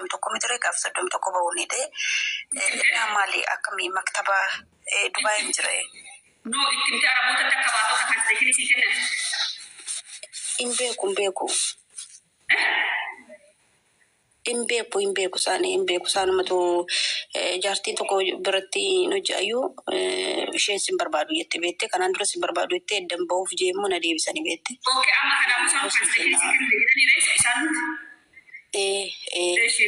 31 miti ree, gaafa 31 ba'uun hidhee innaa maali, akkamii maktaba Dubaay hin jire. No, itti himtee Arabootatti akka baatu, akka cancellation sii kennan? Hin beeku, hin beeku. Hin beeku, hin beeku, isaanii hin beeku. Isaanumatu jaartiin tokko biratti hin hojjaayyuu, isheen sin barbaadu jette beette. Kanaan dura sin barbaadu jettee eddan bahuuf jeemmoo na deebisanii beette. Okay, amma kanaafuu isaan cancellation sii kennan jedhanii reessa isaan hundi? Ee ee. Eshi.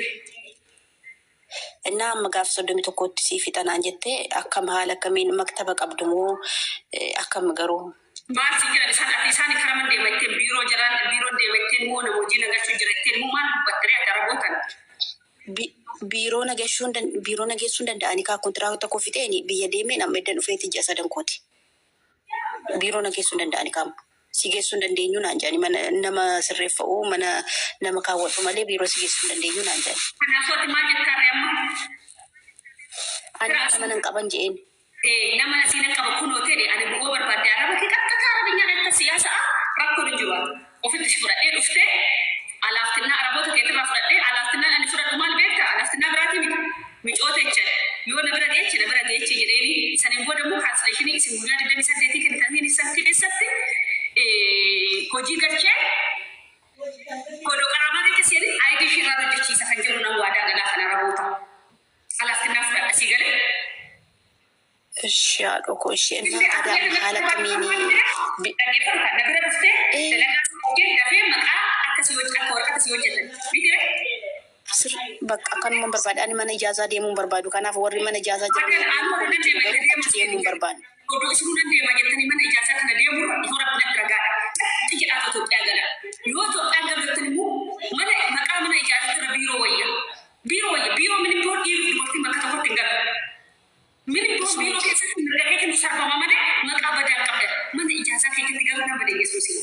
Innaa amma gaafa 31tti sii fixanaan jette, akkam, haala akkamiin, maktaba qabdu moo akkam garuu? Maal siin jedhan isaan? Ati isaan kara man deema jetteen, biiroo jalaan biiroon deema jetteen moo nama hojii nagachuu jira jetteen moo maal dubbatte ree ati Arabootan? Biiroo na gashuu biiroo na geessuu hin danda'anii kaa. Kontiraakta koo fixeeni biyya deemeen amma eddan dhufeeti ji'a sadan kooti. Biiroo na geessuu hin danda'anii kaama. Si geessuu hin dandeenyu naan jedhani, mana nama sirreeffa'uu mana nama kaawwadhu malee biiroo si geessuu hin dandeenyu naan jedhani. Kanaafuu ati maal jettaa ree amma? Ani nama nan qaban je'een. Nama asii nan qaba kunoo ta'e, ani bu'oo barbaadde Araba kee qaxxataa Arabinyaa akka siyaasaa rakkoon hin jiru. Ofitti si fudhadhee dhuftee alaaftinnaa Araboota keetirraa fudhadhee, alaaftinnaan ani fudhadhu maal beektaa? Alaaftinnaa biraatii miti. Micoota jecha yoo na bira geeche, na bira geeche jedheeni, saniin booda immoo cancellation isin guyyaa 28 kennitanii san keessatti hojii galchee godoo qaraamaa keessa seeni ID ishii irraa hojjechiisa kan jedhu nan waadaa galaa kan Araboota. Alaaftinnaa fudhadha, sii galee. Ishi haadhoo koo, ishee innaa tadaa haala kamiini Dhaggeeffatu kan na bira dhuftee dalagaa hojii dafee maqaa akka si hojii akka waraqata si hojjetan miti ree? Sir bakka akkanuma barbaada. Ani mana ijaazaa deemuu hin barbaadu. Kanaaf warri mana ijaazaa jiran Bakka aanuma nan deema garuu jettee achi deemuu hin barbaadu. Odoo isinuu nan deema jettanii mana ijaazaa kana deemurra yoo Rabbi natti ragaadha. Catti jedhaatu Itoophiyaa gala. Yoo Itoophiyaan galu jettan immoo mana maqaa mana ijaazatti irra biiroo wayya. Biiroo wayya. Biiroo minim biroon dhiirri fi dubartiin bakka tokkotti hin galu. Minim biroon biiroo keessatti mirga keetiin sarbama malee maqaa badaa hin qabdan. Mana ijaazaa keessatti garuu nan bade Yesuusiin.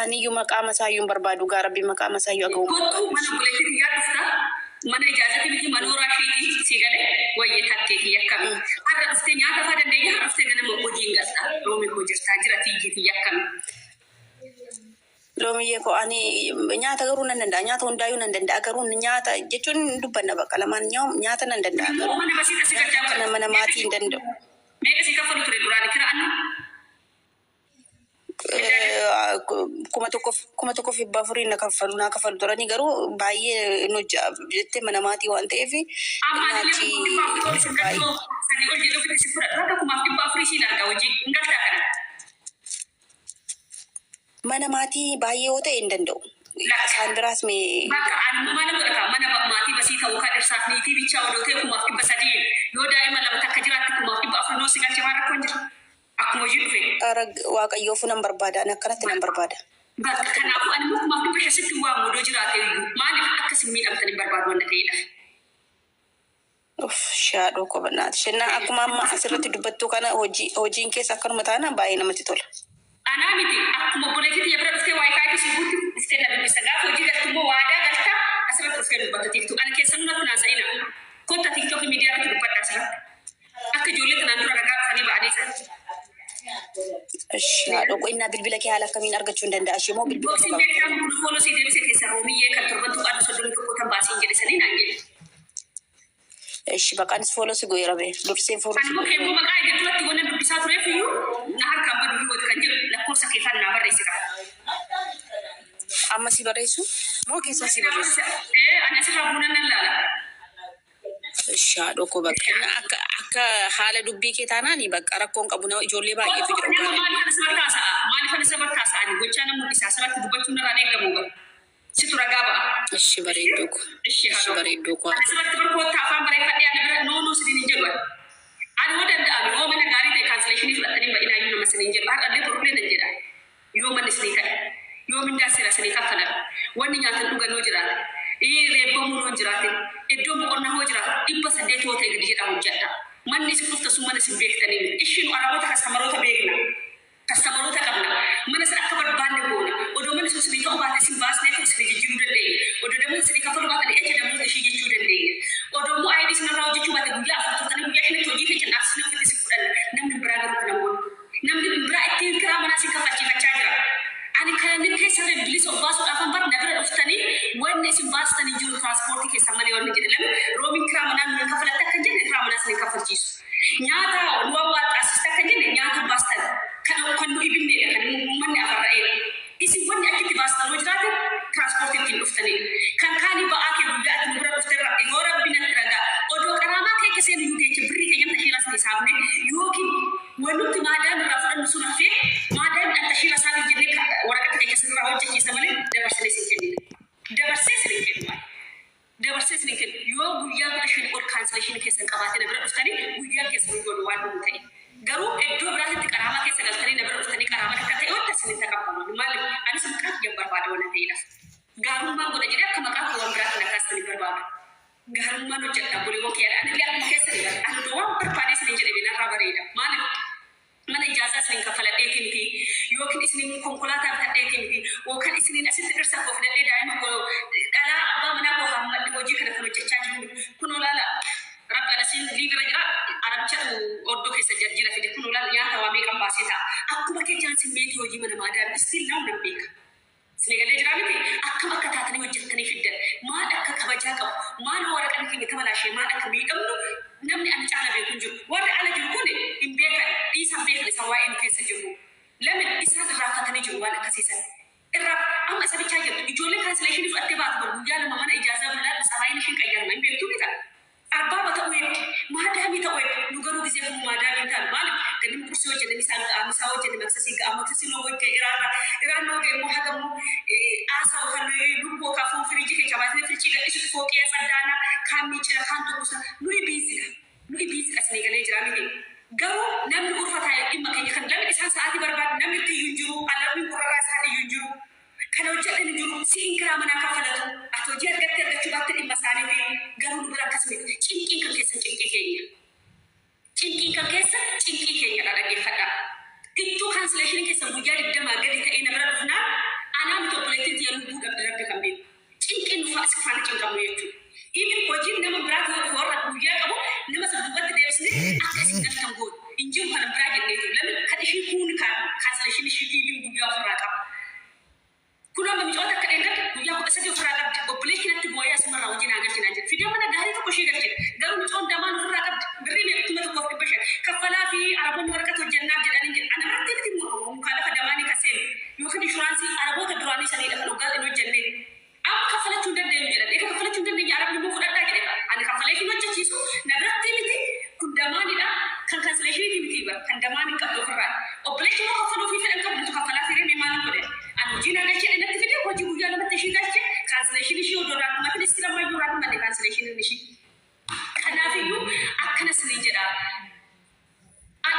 Aniyyuu maqaa masaayyuu hin barbaadu gaa Rabbi maqaa masaayyuu aga'uu hin Kottu barbaadu. Mana obboleettii tiyyaa dhufta. Mana ijaazatti miti, manooraa ishiiti, sii galee wayye tattee tiyya akkami. Har'a dhuftee nyaata faa dandeenya, har'a dhuftee ganama hojiin galta. Loomi koo jirtaa jira tiyyi tiyya akkami. Loomiyyee koo, ani nyaata garuu nan danda'a. Nyaata hundaayyuu nan danda'a, garuu nyaata jechuun dubbanna bakka lamaan nyaata nan danda'a garuu Mana basiidha si nyaata galchaa akka bara. nama namaatii hin danda'u. Meeqa si kaffalu ture duraan kira annu? 1400 naa kaffalu turanii, garuu baay'ee nu hojja jettee mana maatii waan ta'eef Amma ani naachi 4,400 ol sin baay'ee. galchuu sanii ol jedhee ofitti si fudhadhu, haga 1400 siin arga, hojii hin galtaa kana. Mana maatii baay'ee yoo ta'e hin danda'u. Isaan biraas mee. Bakka ani immoo maal godhata, mana maatii basii ta'uu kan dhirsaaf niitii bichaa odoo ta'e 1300, yoo daa'ima lama takka jiraatte 1400 noo si galche, maal rakkoon jira? Akkuma hojii dhufe. Ara Waaqayyoofu nan barbaada, ani akkanatti nan barbaada. Bakka kanaafuu ani immoo 1500 sitti hin waamu odoo jiraate iyyuu, maaliif akka isin miidhamtan hin barbaadu wanna ta'eedhaaf. Uff, shaadhoo koo bannaati. Shennaa akkuma amma asirratti dubbattuu kana hojii hojiin keessa akkanuma taanaan baay'ee namatti tola. Anaa miti, akkuma obboleettii tiyya bira dhuftee wifi fi si guutti dhuftee na dubbista. Gaafa hojii galtu immoo waadaa galta, asirratti dhuftee dubbatta TikTok. Ana keessanuu natti hin haasa'ina. Kotta TikTok miidiyaa irratti dubbadha asirratti. Akka ijoollee tanaan dura ragaa dhufanii ba'anii sana. Ishi haadhoo koo, innaa bilbila kee haala akkamiin argachuu hin danda'a? Ishee moo bilbila koo Boksiin qabdu? beektaa kun follow sii deebise keessa Roomiyyee kan torban tuqaa 31 tan baasiin jedhe sanii naan jedhe. Ishi baqaanis follow si godheera bee. Durseen follow Kan si immoo kee godheera. Immoo maqaa ija duratti wannan dubbisaa tureef iyyuu na harkaan badu hiwot kan jedhu lakkoofsa kee fan naa barreessi qaba. Amma si barreessu moo keessaa si barreessu? Ee, ani asirraa buunan nan laala. Ishi haadhoo koo, bakka innaa akka haala dubbii kee taanaani bakka rakkoon qabu, nama ijoollee baay'eetu jira Nama dhugaa Rabbi. maaliif ana sabatti haasa'a? Maaliif ana sabatti haasa'a? Ani gochaa nan mul'isa. Asirratti dubbachuun narraan eeggamu bara. Situ ragaa ba'a. Ishi bareedduu koo. Ishi Ishi haadhoo. bareedduu koo. Ani asirratti bar koottaa afaan bareeffadhee ana bira no no sinin hin jedhu ani. Ani yoo danda'ame, yoo mana gaarii ta'e cancellation fudhattanii ba'inaayyuu nama sinin jedhu. Har'allee borullee nan jedha. Yoo manni isinii ta'e, yoo mindaan seera isinii kaffalame, wanni nyaatan dhugan yoo jiraate, reebbamuun yoo hin jiraatin, iddoon boqonnaa yoo jiraate, 800 yoo ta'e gadi jedhaa hojjedhaa. Manni isin dhuftan sun mana isin beektanii miti. Ishi nu Araboota customeroota beekna. Customeroota qabna. Mana sana akka barbaanne goona. Odoo manni sun isinii ta'uu baate isin baasnee fi isinii jijjiiruu dandeenya. Odoo damoota isinii kaffaluu baatan echa damoota ishii jechuu dandeenya. Odoo immoo ID isinirraa hojjechuu baate guyyaa 4 turtanii guyyaa shanitti hojii keenya dhaabsisnee ofitti isin fudhanna. Namni biraa garuu kana hin godhu. Namni biraa ittiin kiraa manaa isin kaffalchiifachaa jira. Ani kana inni keessa keessan bilisa of baasuudhaaf bara na bira dhuftanii wanni isin baastanii jiru tiraanspoortii keessan malee wanni jedhe lama roomiin kiraa manaa nu kaffalatte akka hin jenne kiraa manaa isin kaffalchiisu. Nyaata nu awwaaxaasiste akka hin jenne nyaata baastan kan nu ibinneedha, kan uummanni afarra'eedha. Isin wanni achitti baastan yoo jiraate tiraanspoortii ittiin dhuftanii. Kan kaanii ba'aa kee guyyaa ati nu bira dhufterra yoo Rabbi natti ragaa odoo qaraamaa kee keseen iyyuu geecha birrii keenya tashiiras ni saafne yookiin wannutti maadaam irraa fudhannu sun hafee maadaam dhaan tashiira isaa jennee waraqata keenya sirraa hojjechiisa malee dabarsanii isin kennina. Dabarsee isin hin kennu. Dabarsee isin hin kennu. Yoo guyyaa 15 ol cancellation keessan qabaatee na bira dhuftanii guyyaan keessan godhu waan dhumu ta'e. Garuu iddoo biraatitti qaraamaa keessa galtanii na bira dhuftanii qaraamaa akka ta'e wanta isin hin taqabbamu. Maaliif anis maqaa kiyyan barbaada waan ta'eedhaaf. Gaarummaan godha jedhee akka maqaa koo waan biraatti na kaastanii barbaadu. Gaarummaan hojjedha buleewwan kiyyaadha. Ani illee akkuma keessan bara. Ani odoo waan barbaade isin jedhe narraa bareeda. Maaliif mana ijaazaa isin kaffaladheetii miti, yookiin isin konkolaataa bitadheetii miti, yookaan isiniin asitti dhirsa koo fidadhee daa'ima koo dhalaa abbaa manaa koo hammadhe hojii kana kan hojjechaa jiru miti. Kun olaala Rabbi anasiin liibira jira, arabichatu oddoo keessa jarjira fide. Kun olaala nyaata waa meeqan baasee ta'a. Akkuma kee chance meetii hojii mana maadaami still now nan beeka. Sinigalee jira miti? Akkam akka taatanii hojjettanii fiddan, maal akka kabajaa qabu, maal waraqaan keenya tabalaashee, maal akka miidhamnu namni ana caala beeku hin jiru. Warri ala jiru kun hin beekan, dhiisan beekan isa waa'ee nu keessa jiru. Lamin isaan irraanfatanii jiru waan akkasiisan. Irraa amma isa bichaa jirtu ijoollee cancellation fudhattee baatu bar guyyaa 2 mana ijaazaa bulaa tsahaayin ishiin qayyarama hin beektuu mita. Arbaaba ta'uu heddi, maadaamii ta'uu heddi. Nu garuu gizee kamuu maadaamii hin taanu. Maaliif? Ganama qursii hojjenne misaan ga'a, misaa hojjenne maksasii ga'a, maksasii noo hojje iraarra. Iraan noo ga'e immoo haga immoo aasaa yookaan lubbuu yookaan foon firiijii keessa baasnee firiijii gadhiisutti fooqee tsaddaana, kaan miicira, kaan tokkosa. Nuyi busy dha. Nuyi busy dha, isinii galee jira miti? Garuu namni urfa taa'e dhimma keenya kan lamni isaan sa'aatii barbaadu namni itti iyyuu hin jiru, alarmiin gurrarraa isaan iyyuu hin jiru. Kan hojjedhan hin jiru, si'in kiraa manaa kaffalatu. Ati hojii argattee argachuu baatte dhimma isaaniiti. Garuu nu bira akkas miti. Cinqiin kan keessan cinqii keenya. Cinqiin kan keessa cinqii keenyadha, dhaggeeffadhaa. Ittuu cancellation keessan guyyaa 20 gadi ta'ee na bira dhufnaan anaa miti obboleettiin tiyya lubbuu dhabdi, Rabbi kan beeku. Cinqiin nu si faana cinqamnu jechuudha. Even hojiin nama biraati yoo dhufe warra guyyaa qabu nama sana duubatti deebisnee akka isin galtan goonu. Hin jiru kana biraa jenneetu. Lamni kan ishii kuun cancellation ishii even guyyaa ofirraa qaba. Kun amma micoota akka dheengadda guyyaa 13 ofirraa qabdi. Obboleetti natti boo'ee asumarraa hojii naa galchi naan jedhe. Fidee mana gaarii tokko ishii galchine. Garuu micoon damaan ofirraa qabdi. Birrii meeqa? 1500. Kaffalaa fi Araboonni waraqata hojjennaaf jedhanii jedhe. Ana biratti miti mukaalafa damaanii kan seenu. Yookiin inshuraansii Araboota duraanii saniidha kan hoggaa hin hojjennee. Amma kaffalachuu hin dandeenyu jedhan. Eega kaffalachuu hin dandeenye Arabni immoo fudhadhaa jedhe. Ani kaffalee hin hojjechiisu. Na biratti miti kun damaanidha. Kan cancellation miti bara. Kan damaan hin qabdu ofirraa. Obboleechi immoo kaffaluu fi fedhan qabdu kaffalaa firee mee maal godhe? Ani hojii naa galchee natti fide, hojii guyyaa 2tti ishii galche, cancellation ishii odoo irraa dhumatin isti lammayyuu irraa dhumanne cancellation ishii. Kanaafiyyuu akkana isiniin jedha.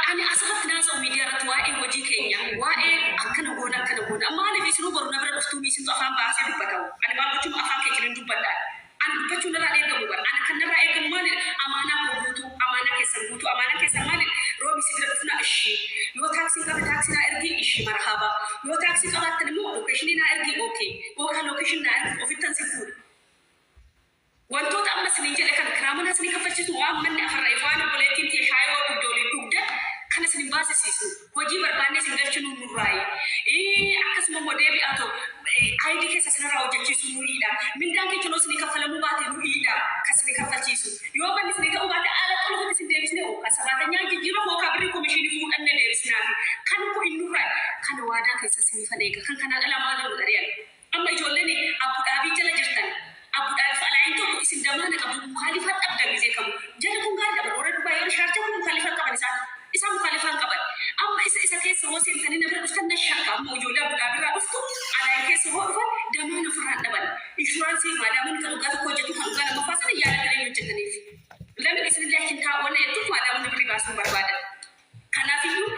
Ani asirratti naasa'u miidiyaa irratti waa'ee hojii keenya, waa'ee akkana goona akkana goona. Maaliif isinuu boru na bira dhuftuu isintu afaan baasee dubbatamu? Ani maal gochuun afaan keetiin hin dubbadha. Ani dubbachuun narraa eegamu bara. Ana kan narraa eegamu maalidha? Amaanaa koo guutuu, amaanaa keessan guutuu, amaanaa keessan maalidha? Roobi si bira dhufnaa ishii. Yoo taaksii qabe taaksii naa ergii ishii, marhaba. Yoo taaksii qabaattan immoo location naa ergii, okay. Yookaan location naa ergii ofittan si fuudha. Wantoota amma isiniin jedhe kana kiraa manaa isinii kaffalchiisu, waan manni afarra'eef, waan obboleettiin tiyya shaayii yoo dhugde waliin dhugdan kana isin hin baasisiisnu. Hojii barbaannee isin galchinuu nurraayi. Akkasuma immoo deebi'aa ta'u ID keessa isinirraa hojjechiisu nuyiidha. Mindaan keenya yoo isinii kaffalamuu baate nuyiidha kan isinii kaffalchiisu. Yoo manni isinii ta'uu baate haala xolofatti isin deebisnee yookaan sabaatanyaa jijjiirama yookaan birrii komishinii fuudhannee deebisnaafi. Kan kun hin nurraayi. Kana waadaa keessa isiniifan eega. Kan kanaan alaa maal godha re'an? Amma ijoolleen Abu Dhaabii jala jirtan, Abu Dhaabii alaayin tokko isin damaana qabdu mukaalifaa dhabdan gizee qabu. Jarri kun gaarii dhaban warra Dubaay warra Shaarjaa kun mukaalifaa qaban isaan. Isaan mukaalifaa hin qaban. Amma isa keessa hoo seentanii na bira dhuftan na shakka. Amma ijoollee Abu Dhaabii irraa dhuftu alaayin keessa hoo dhufan damaana ofirraa dhaban. Inshuraansii maadaamonni kan waggaa tokko hojjetu kan waggaa lammaffaa sana yaadatanii hojjetaniif. Lamin isinillee achi hin taa'u wanna jettuuf maadaamonni birrii baasuu hin barbaadan. Kanaafiyyuu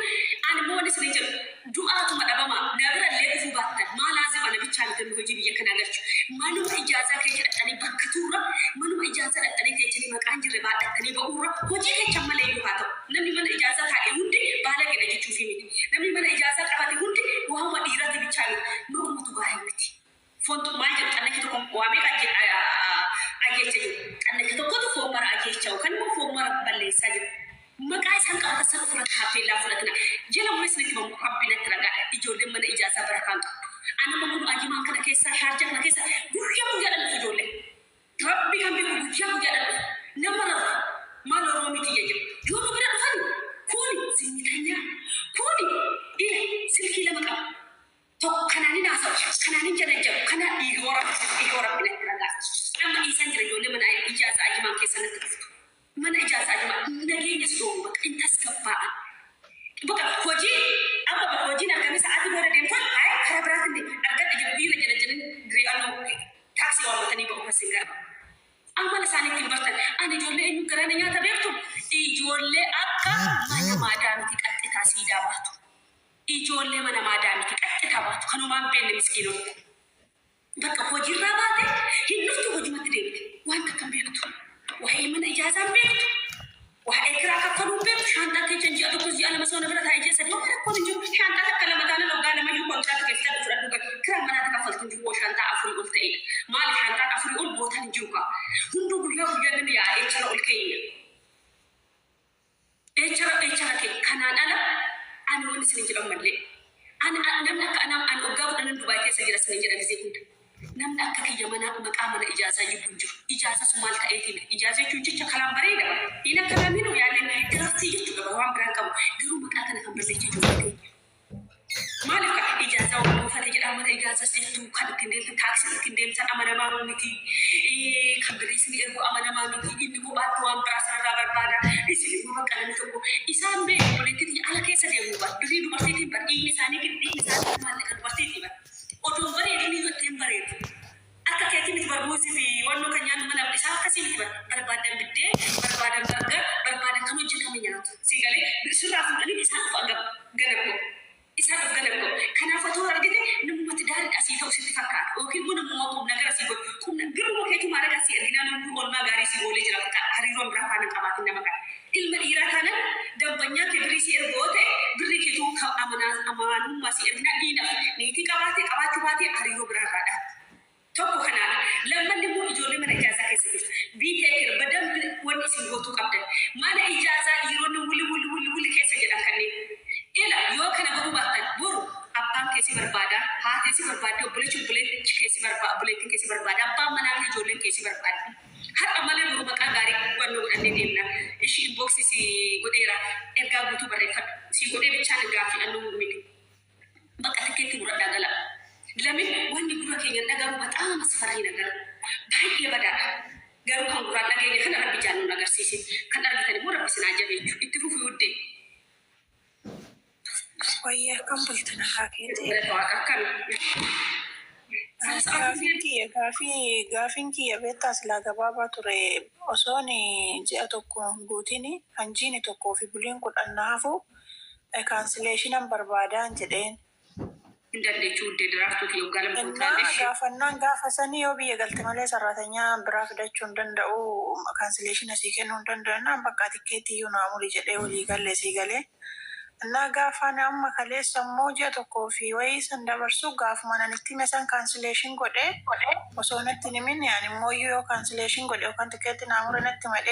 ani immoo wanni isiniin jedhu du'aatuma dhabamaa na bira illee dhufuu baattan maa laazim ana bichaa miti namni hojii biyya kanaa galchu manuma ijaazaa keessa dhaqxanii bakka tuurra manuma ijaazaa dhaqxanii teechanii maqaan jirre baadhattanii ba'uurra hojii keechan malee iyyuu haa ta'u namni mana ijaazaa taa'e hundi baalagedha jechuufii miti, namni mana ijaazaa qabate hundi waa'uma dhiirati bichaa miti, maqumatu gaarii miti. Foontu maal jedhu, xannachi tokko waa meeqa ajjeecha jiru. Xannachi tokkotu foon mara ajjeecha yookaan immoo foon mara balleessaa jiru. Maqaa isaan qabatan sana ofirratti haaffeellaa fudhatina. Jala muree isinitti himamu, Rabbi natti ragaadha. Ijoolleen mana ijaazaa barakaan qabdu. Anama kun Isin gara. Amala isaanii ittiin bartan. Ani ijoollee eenyu garaana nyaata beektu? Ijoollee akka mana maadaamiti qaxxitaa siidaa baatu. Ijoollee mana maadaamiti qaxxitaa baatu. Kanumaan beekne miskiinota. Bakka hojiirraa baate hin dhuftu, hojumatti deebite. Waan takka hin beektu. Waa'ee mana ijaazaa hin beektu. Waa'ee kiraa kaffaluu hin beektu. Shaanxaa keessa ji'a tokko, ji'a 2 soona bira taa'ee, ji'a 3 waan rakkoon hin jiru. Shaanxaa takka lama taanaan waggaa lamayyuu kontiraata keessatti fudhadhu gadi. Kiraa manaatti kaffaltu hin jiru hoo shaanxaa afurii ol ta'edha. Maaliif shaanxaan afurii ol bootaan hin jiru kaa. Hunduu guyyaa guyyaa namni yaa'ee echara ol keenya. Echara echara keenya. Kanaan ala ani wanni isin jedhamu mallee. Ani namni akka anaa, ani waggaa 10n Dubaay keessa jira isin jedha gisee hunda. Namni akka kiyya mana maqaa mana ijaazaa jibbu hin jiru. Ijaaza sun maal ta'eetiin? Ijaaza jechuun jecha kalaan bareeda bara. Hin akka laminu yaadne giraaftii jechuudha bara, waan biraan qabu. Garuu maqaa kana kan balleessee jiru keenya. Maaliif ka ijaazaa waan buufate jedhaa, mana ijaazas jettu kan ittiin deemtan, taaksiin ittiin deemtan amanamaa miti. Kan birrii isinii ergu amanamaa miti. Inni kophaatti waan biraa sanarraa barbaada. Isin immoo bakka namni tokko isaan beeku, obboleettii ala keessa deemu bar. Birrii dubartiitiin bar, dhiigni isaanii dhiigni isaanii maallaqa dubartiitii bar. Odoon bareedin iyyuu ittiin bareedu. Akka keetii miti bar, muuzii fi wannoo kan nyaannu mana isaa akkasii miti bar. Barbaadan biddeen, barbaadan burger, barbaadan kan hojjetame nyaatu. Sii galee sirraa fuudhanii isaan of ganabbo. Isaan of ganabbo. Kanaaf atoo argite namumatti daariidha asii ta'u sitti fakkaata. Yookiin immoo namummaa qubna gara sii godhu. Qubna birruma keetuu maallaqa sii erginaa, namni oolmaa gaarii sii oolee jira, bakka hariiroon biraa faana hin qabaatin nama kana. Ilma dhiiraa taanaan dambanyaa kee birrii sii ergu yoo ta'e, birrii keetuu amanamummaa sii erginaa dhiinaaf niitii qabaatee qabaachuu baatee hariiroo biraa irraa dhaabdu. Tokko kanaadha. Lammanni immoo ijoollee mana ijaazaa keessa jirtu. Be take care, badambi wanni isin gootuu qabdan. Mana ijaazaa dhiironni wuli wuli wuli wuli keessa jedhan kanneen. Ila yoo kana godhuu baattan, boru abbaan kee si barbaada, haati si barbaaddi, obboleechi obboleettichi kee si barbaada, obboleettiin kee si barbaada, abbaan manaa kee, ijoolleen kee si barbaaddi. Har'a malee boru maqaa gaarii hubannoo godhannee deemna. Ishii inboxii si godheera. Ergaa guutuu barreeffadhu. Si godhee bichaan gaaffii annuu miti. Bakka tikkeetti muradhaa gala. Lamin wanni gurra keenyan dhagahu በጣም አስፈሪ ነገር, baay'ee badaadha. Garuu kan gurraan dhageenya kana Rabbi jaan nun agarsiisin. Kan argitan immoo Rabbi sinaa jabeechu. Itti fufi wuddee. Wayyaa, akkam bultan haakee? Galata Waaqa, akkami? Gaafiin kiyya beektaa silaa gabaabaa ture. Osoon ji'a tokko hin guutin, hanjiini tokkoo fi buliin 10 na hafu, cancellationan barbaadaan jedheen. Hin dandeechuu wuddee, diraaftuu kiyya waggaa 2 Innaa guutaan. gaafannaan gaafa sanii yoo biyya galte malee saraatanyaa biraa fidachuu hin danda'u, cancellation asii kennuu hin danda'u. Innaan bakka tikkeetti iyyuu naa muri jedhee walii galle, sii galee. Innaa gaafaan amma kaleessa immoo ji'a tokkoo fi wayii san dabarsu, gaafuma nan itti hime san cancellation godhee, osoo natti hin himin, ani immoo iyyuu yoo cancellation godhe yookaan tikkeetti naa mure natti madhee.